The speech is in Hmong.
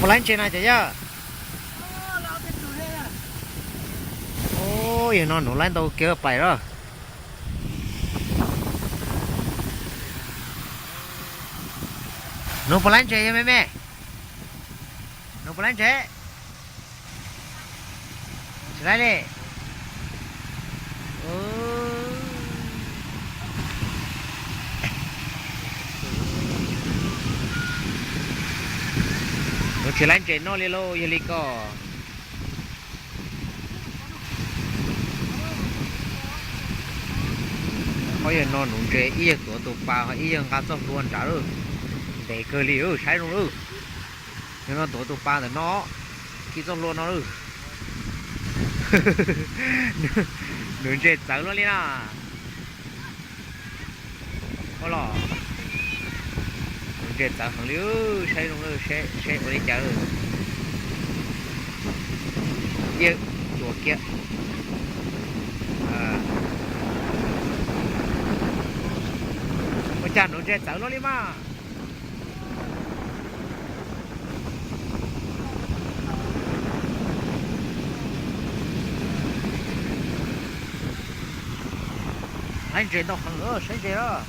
Puas laib ntses na cov yawg? Yog no nuv laib ntau kiag pais lawm. Nuv puas laib ntses yog me me? Nuv puas laib ntses? Tsis laib li. Nuv tsis laib ntses noj li lauj, yog li ko. Qhov yog no nuv ntses ib yawg tuav tus pas ho ib yawg nqa txoj hlua nrad lawm. Ntev kawg li, saib zoo lawm. Yog no tuav tus pas ntawm no, khi txoj hlua no lawm. Nuv ntses txawv luaj li na. Ua los, nuv ntses txawv heev li, saib zoo lawm, seb ua li cas. Ib yawg tuav kiag. Ua cas nuv ntses txawv luaj li mas. Laib ntses ntau heev, saib ntses os.